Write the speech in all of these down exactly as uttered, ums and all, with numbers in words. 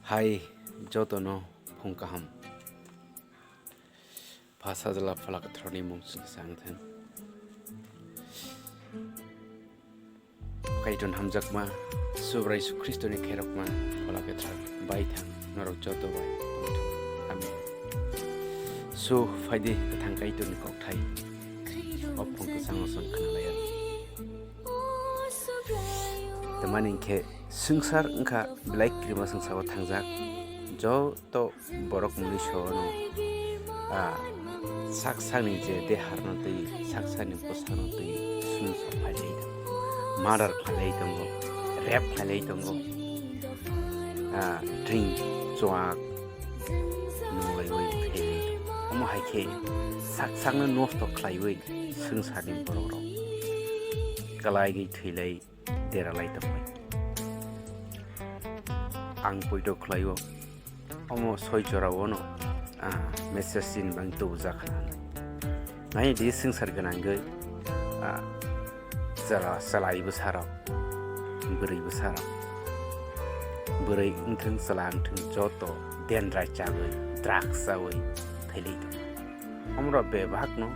Hai jotono phung kaham. Pha Sajla Phola Kwtharni mung chwng sa wng thang. Kaitorni hamjakma, Subrai Jisu Khristoni khairokma, Phola Kwthar bai thang norok joto bai tongthung. Amen. So, phaidi kwthang Kaitorni kokthai. O phung kwchango chwng khwnalaiya. Tamani hinkhe swngchar wngkha belai kirima swngcharo thangjak. Joto borok mwnwi sono, ah, sak sakni je deharno twi, sak sakni bwsano twi swngchar phailai tongo. Murder phailai tongo, rape phailai tongo. Ah, drink, chuak, nunglaiwi phailai tongo. Omo hai khe sak sakno nosto khlaiwi swngcharni borokrok kwlaigwi thwilai deralai tongbai. Ang poito khlaio, omo soi jorao no, ah, message ni bang tubujak kha. Nai di swngchar gwnangwi, ah, chwla, chwlai bwsarok, bwrwi bwsarok, bwrwi wngthung chwla wngthung joto dendrai chawi, drugs chawi thwilai tongo. Omorok bebakno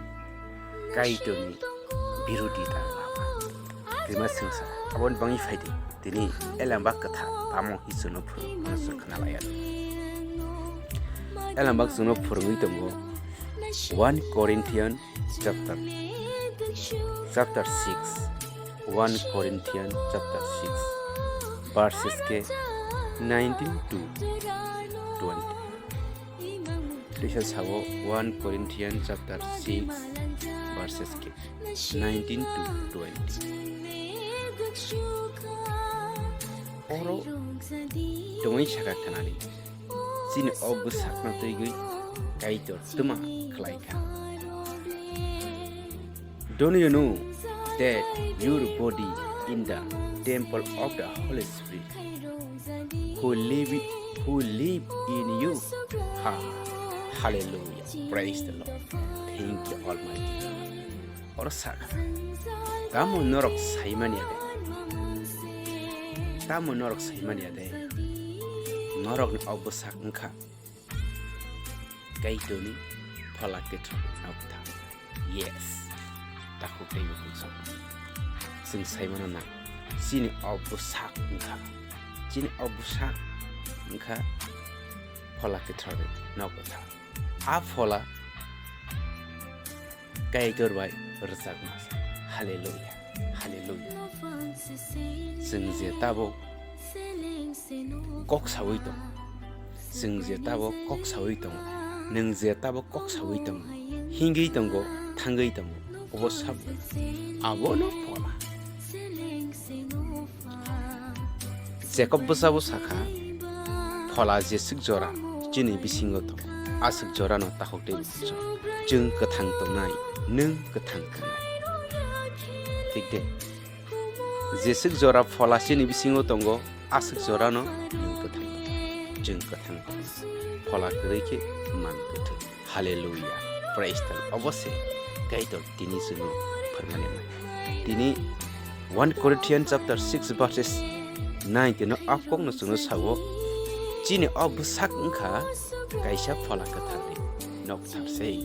Kaitorni birodita lama. Tei ma swngsa, aboni bangwi phaidi, tini Elembak Kwthar tamo hisono phuru, ano chwng khwnalaiya. Elembak chwngno phwrwngwi tongo one Corinthian chapter, chapter six, one Corinthian chapter six, verses khe nineteen to twenty. Teisa sao one Corinthian chapter six verses khe nineteen to twenty. Oro tongwi saka khnani, chini o bwsakno twigwi Kaitor twma khlai kha. Don't you know that your body in the temple of the Holy Spirit who live, who live in you? Ha, hallelujah. Praise the Lord. Thank you, Almighty. Oro sakha, tamo norok saimani ade? Tamo norok saimani ade? Norokni o bwsak wngkha Kaitorni Phola Kwthar, Phola Kwthar. Yes. Takhuk tei bukhuk song. Chwng saimano na. Chini o bwsak wngkha. Chini o bwsak wngkha Phola Kwtharni Nok Kwthar. A phola Kaitor bai rwchapma se. Hallelujah. Hallelujah. Chwng je tabuk kok sawi tongo. Chwng je tabuk kok sawi tongo. Nwng je tabuk kok sawi tongo. Hingwi tongo, thangwi tongo. Obo sabo. Abono phola. Jakob bwsabo sakha, phola jeswk jora chini bisingo tongo, aswk jorano takhuk tei bukhuk song. Chwng kwthang tongnai, nwng kwthang tongnai. Thik de? Jeswk jora phola chini bisingo tongo, aswk jorano nwng kwthang tongnai. Chwng kwthang tongnai. Phola kwrwi khe man kwthwi. Hallelujah. Praise the Lord. Obo se Kaitor tini chwngno phwrwngmani nai. Tini one Corinthians chapter six verses nine tino a kokno chwngno sao, chini o bwsak wngkha kaisa phola kwtharni nokthar se.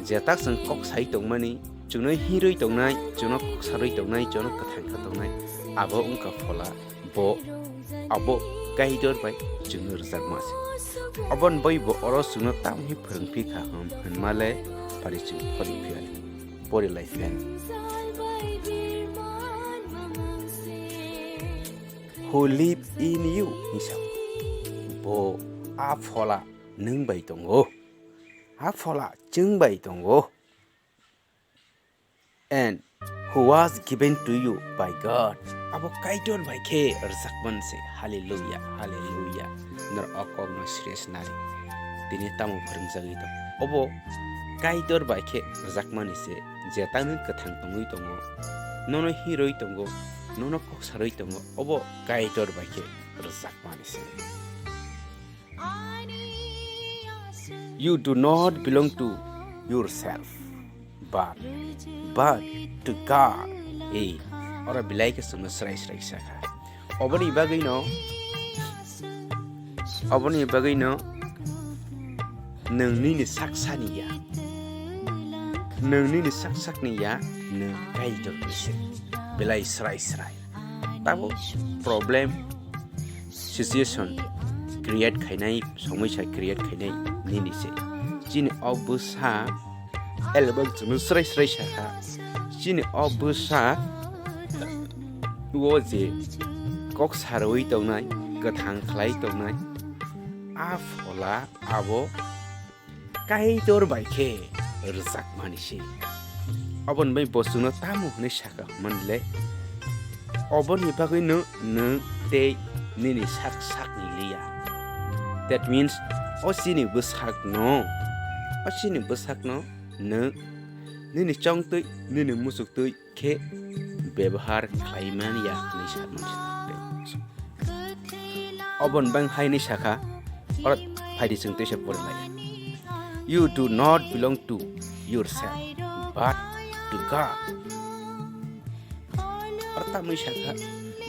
Jetak chwng kok sai tongmani, chwngno hirwi tongnai, chwngno kok sarwi tongnai, chwngno kwthang kha tongnai, abo wngkha phola. Bo abo Kaitor bai chwngno rwchapma se. Aboni bai bo oro chwngno tamni phwrwng phi kha hwn hwnma le pari chwng phori phi ani, pori lai phi ani. Who live in you hinwi sa. Bo a phola nwng bai tongo. A phola chwng bai tongo. And who was given to you by God. Abo Kaitor bai khe rwchapmani se. Hallelujah, hallelujah. Norok o kokno serious nari. Tini tamo phwrwngjagwi tong. Obo Kaitor bai khe rwchapmani se. Jetak nwng kwthang tongwi tongo, nono hirwi tongo, nono kok sarwi tongo, obo Kaitor bai khe rwchapmani se. You do not belong to yourself, but, but to God. Ei, oro belai khe chwngno srai srai sakha. Oboni bagwino Oboni bagwino nwng nini sak sani ya. Nwng nini sak sakni ya, nwng Kaitorni se. Belai srai srai. Tamo problem, situation create khainai, somosya create khainai nini se. Chini o bwsa elbak chwngno srai srai sakha. Chini o bwsa o je kok sarwi tongnai, kwthang khlai tongnai, a phola abo Kaitor bai khe rwjakmani se. Oboni bai bo chwngno tamo hwnwi sakha hwnmani le, oboni bagwino nwng tei nini sak sakni liya. That means, o chini bwsakno, o chini bwsakno nwng nini chongtwi, nini muchuktwi khe bebohar khlaimani ya hwnwi sakmani se. Oboni bang haini sakha, oro phaidi chwng teisa pori lai. You do not belong to yourself, but to God. Oro tamwi sakha,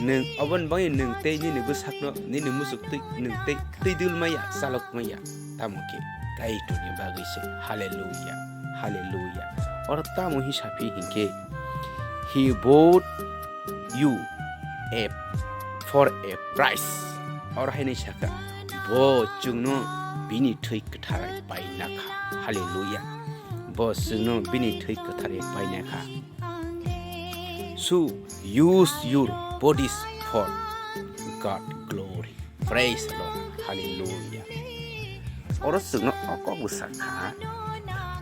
nwng oboni bagwi nwng tei nini bwsakno, nini muchuk twi, nwng tei twi dul maya, chalok maya, tamo khe Kaitorni bagwi se. Hallelujah, hallelujah. Oro tamo hi saphi hinkhe, He bought you a, for a price. Oro haino sakha, bo chwngno bini thwi kwthar bai nakha. Hallelujah. Bo chwngno bini thwi kwthar bai nakha. So use your bodies for God glory. Praise the Lord. Hallelujah. Oro chwngno o kok bwsa kha.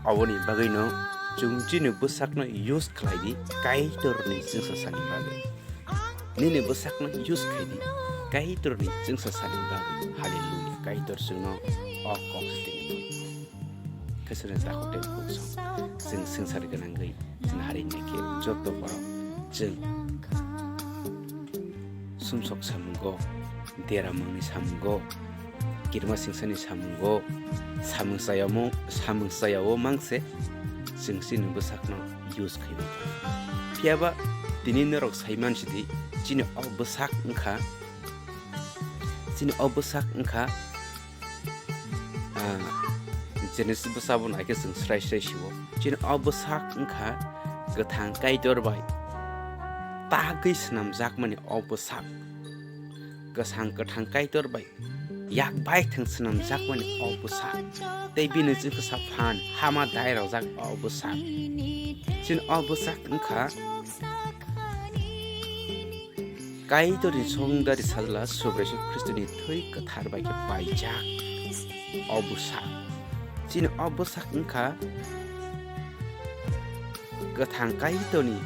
Oboni bagwino chwng chini bwsakno use khlai di Kaitorni chwngsasani bagwi. Nini bwsakno use khai di Kaitorni chwngsasani bagwi. Hallelujah. Kaitor chwngno o kok se tini. Khe chwngno takhuk tei bukhuk song. Chwng swngchar gwnangwi nari naikhe joto borok chwng sumsok samungo, deramungni samungo, kirima singsani samungo, samung chayamo, samung chayao mangse chwng chini bwsakno use khaimani. Phiyaba tini norok saiman sidi, chini o bwsak wngkha, chini o bwsak wngkha, ah, Genesis bwsabo naikhe chwng srai srai siwo. Chini o bwsak wngkha kwthang Kaitor bai tagwi swnamjakmani o bwsak. Kwthang kwthang Kaitor bai yak bai thwng swnamjakmani o bwsak. Tei bini chwngsa phan hama dai rojak o bwsak. Chini o bwsak wngkha Kaitorni songdari sajla Subrai Jisu Khristoni thwi kwthar bai khe paijak o bwsak. Chini o bwsak wngkha kwthang Kaitorni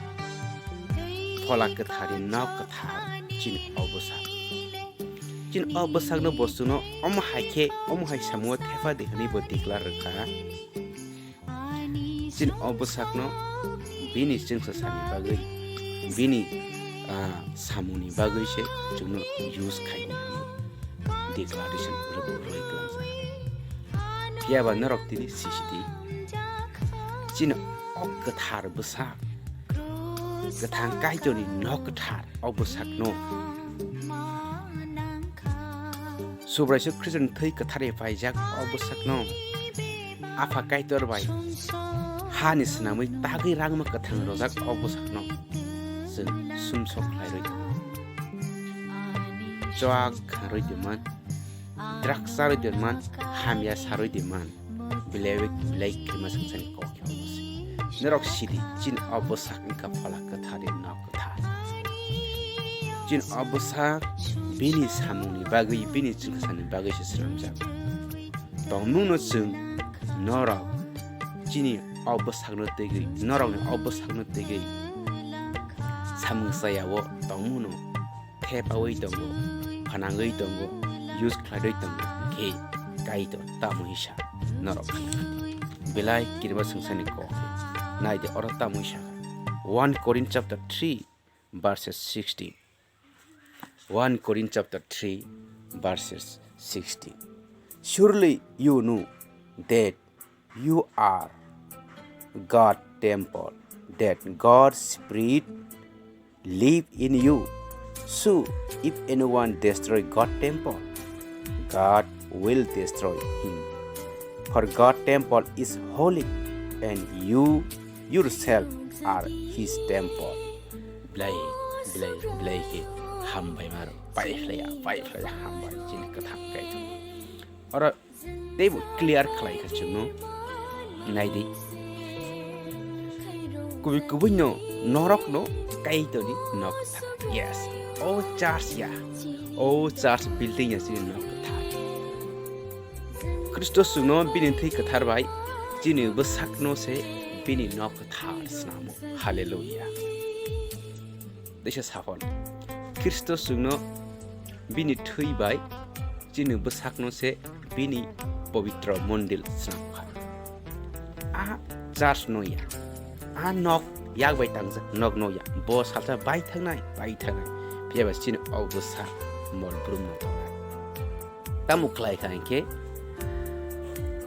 phola kwtharni nok kwthar chini o bwsak. Chini o bwsakno bo chwngno omo hai khe, omo hai samungo thepa di hwnwi bo declare rwkha. Chini o bwsakno bini chwngsasani bagwi, bini, ah, samungni bagwi se chwngno use khaini hwnwi declaration rwui rwui kwlangjak. Phiyaba norok tini sisidi, chini o kwthar bwsak, kwthang Kaitorni nok kwthar o bwsakno Subrai Jisu Khristoni thwi kwthar bai paijak o bwsakno Apha Kaitor bai hani swnamwi tagwi rangma kwthang rojak o bwsakno chwng sumsok khlai rwi tongo. Chuak kha rwi tongman, draksa rwi tongman, hamya sa rwi tongman. Belai, belai khe ma swngchar ni kok khe omo se. Norok sidi, chini o bwsak wngkha phola kwthar ni nok kwthar. Chini o bwsak bini samungni bagwi, bini chwngsacha ni bagwi se swnamjak. Tongmungno chwng norok chini o bwsakno twigwi, norokni o bwsakno twigwi samung chaya o tongmungno thepaui tongo, phanangwi tongo, use khlaiwi tongo, khe Kaitor tamo hisa norok belai kirima swngchar ni kok. Naidi oro tamo hisa, one Corinth chapter three verses sixteen. One Corinth chapter three verses sixteen. Surely you know that you are God temple, that God's Spirit live in you. So if anyone destroy God temple, God will destroy him. For God temple is holy, and you yourself are his temple. Belai, belai, belai khe hambai maro. Pai phlaiya, pai phlaiya hambai chini kwthang Kaitor. Oro teibo clear khlai kha chwngno. Naidi. Kubui kubui no norok no Kaitor ni nok kwthar. Yes. O church ya. O church building ya chini nok kwthar. Khristo chwngno bini thwi kwthar bai chini bwsakno se bini nok kwthar swnamo. Hallelujah. Teisa saphon. Khristo chwngno bini thwi bai chini bwsakno se bini pobitro mondil swnam kha. A church no ya. A nok yak bai tangjak nok no ya. Bo salsa bai thangnai, bai thangnai. Phiya ba chini o bwsa mol brum no tongnai. Tamo khlai kha hinkhe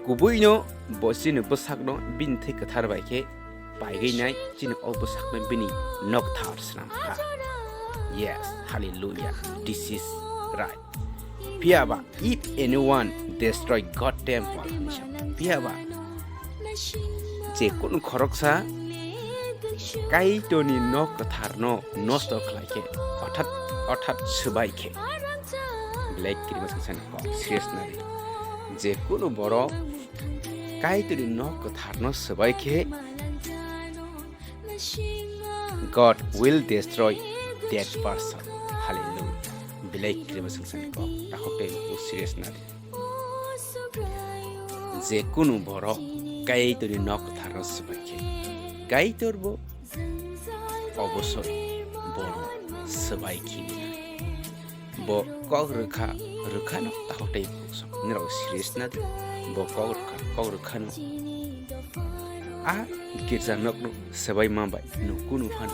kubui no bo chini bwsakno bini thwi kwthar bai khe paigwi nai chini o bwsakno bini nok thar swnam kha. Yes, hallelujah, this is right. Phiya ba, if anyone destroy God temple, hinwi sa, phiya ba, je kunu khoroksa Kaitorni nok kwtharno nosto khlai khe, orthat, orthat swbai khe, belai kirima swngcharni kok serious nari. Je kunu borok Kaitorni nok kwtharno swbai khe, God will destroy that person. Hallelujah. Belai kirima swngcharni kok, takhuk tei serious nari. Je kunu borok Kaitorni nok kwtharno swbai khe, Kaitor bo obosoi bono swbai khini. Bo kok rwkha, rwkhano takhuk tei bukhuk sok. Norok serious nadi. Bo kok rwkha, kok rwkhano. A girja nokno swbai ma bai no kunu phano.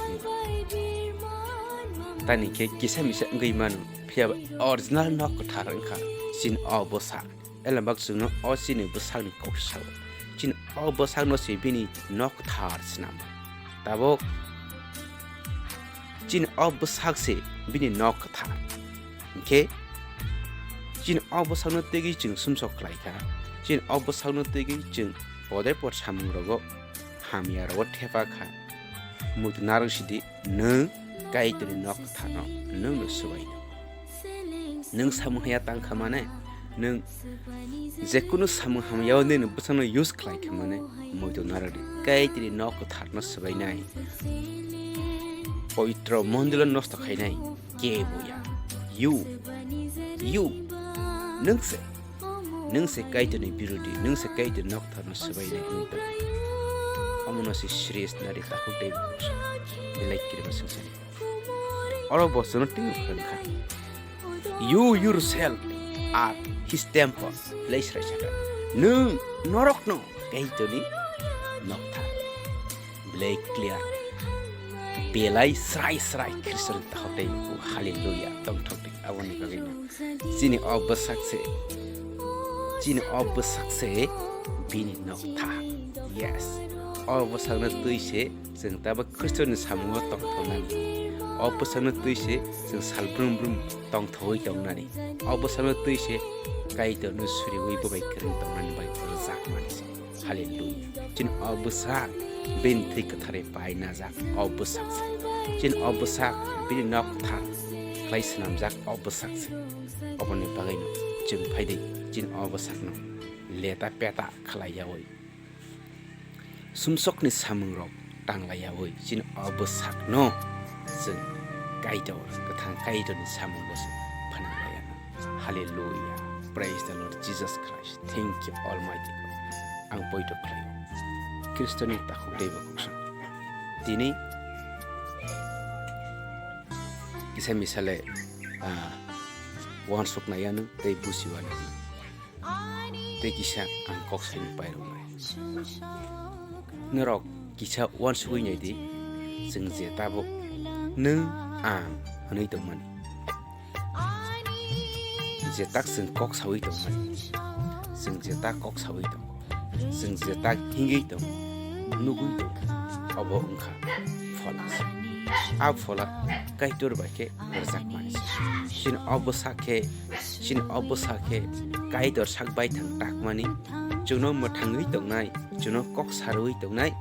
Tani khe kisa misa wngwi mano. Phiya ba original nok kwthar wngkha chini o bwsa. Elembak chwngno o chini bwsakni kok sao. Chini o bwsakno se bini nok kwthar swnam. Tabuk chini o bwsak se bini nok kwthar. Hinkhe chini o bwsakno twiwi chwng sumsok khlai kha. Chini o bwsakno twiwi chwng podai pod samung rogo hamya rogo thepa kha. Muitu narwk sidi. Nwng Kaitorni nok kwtharno nwngno swbai di. Nwng samung haya tang kha mane, nwng jekunu samung hamyao nini bwsakno use khlai kha mane, muitu narwkdi. Kaitorni nok kwtharno swbainai, pobitro mondilo nosto khainai kebo ya. You, you, nwng se. Nwng se Kaitorni birodi, nwng se Kaitorni nok kwtharno swbainai wngwi tongo. Omono se serious nari takhuk tei belai kirima swngcharni. Oro bo chwngno twiwi phrwng kha. You yourself are his temple. Belai srai sakha. Nwng norokno Kaitorni nokthar. Belai clear. Belai srai srai Khristoni takhuk tei bukhuk. Hallelujah. Tongthok di. Aboni bagwino chini o bwsak se, chini o bwsak se bini nokthar. Yes. O bwsakno twi se chwng tabuk Khristoni samungo tongthoknani. O bwsakno twi se chwng sal brum brum tongthogwi tongnani. O bwsakno twi se Kaitorno suriui bo bai kwrwng tongnani bai rwjakmani se. Hallelujah. Chini o bwsak bini thwi kwthari pai najak o bwsak se. Chini o bwsak bini nok kwthar khlai swnamjak o bwsak se. Oboni bagwino chwng phaidi chini o bwsakno leta peta khlai yaui sumsokni samungrok tanglai yaui chini o bwsakno chwng Kaitor, kwthang Kaitorni samungo se phanang lai anw. Hallelujah. Praise the Lord Jesus Christ. Thank you, Almighty God. Ang poito khlaio. Khristoni takhuk tei bukhuk song. Tini kisa misale, ah, uansuk nai anw tei busi uanw. Tei kisa ang kok saimung pairoknai. Norok kisa uansugwi naidi, chwng je tabuk nwng ang hwnwi tongmani. Je tak chwng kok saui tongmani. Chwng je tak kok saui tongo. Chwng je tak hingwi tongo, nugwi tongo. Obo wngkha phola. A phola Kaitor bai khe rwjakmani se. Chini o bwsa khe, chini o bwsa khe Kaitor sak baithang takmani, chwngno mwthangwi tongnai, chwngno kok sarwi tongnai,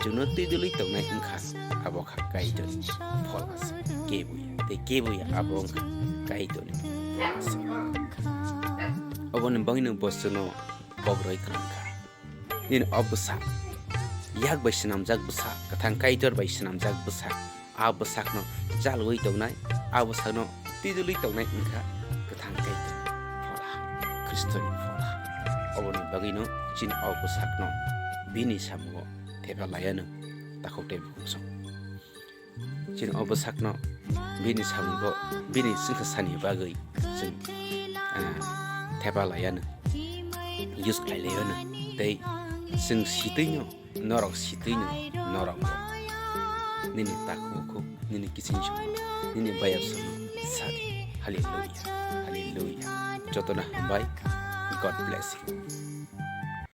chwngno twidulwi tongnai wngkha, abo kha Kaitorni phola se. Kebuya, tei kebuya abo wngkha Kaitorni phola se. Oboni bagwino bo chwngno bobroi kwrwngkha. Nini o bwsa, yak bai swnamjak bwsa, kwthang Kaitor bai swnamjak bwsa, a bwsakno chalwi tongnai, a bwsakno twidulwi tongnai wngkha kwthang Kaitor phola, Khristoni phola. Oboni bagwino chini o bwsakno bini samungo thepha laiano takhuk tei bukhuk song. Chini o bwsakno bini samungo, bini chwngsa sani bagwi chwng, ah, thepha laiano, use khlai laiano, tei chwng sitwino, norok sitwino, norok nini takhuk bukhuk, nini kiching song, nini bayap song sadi. Hallelujah, hallelujah. Jotono hambai. God bless you.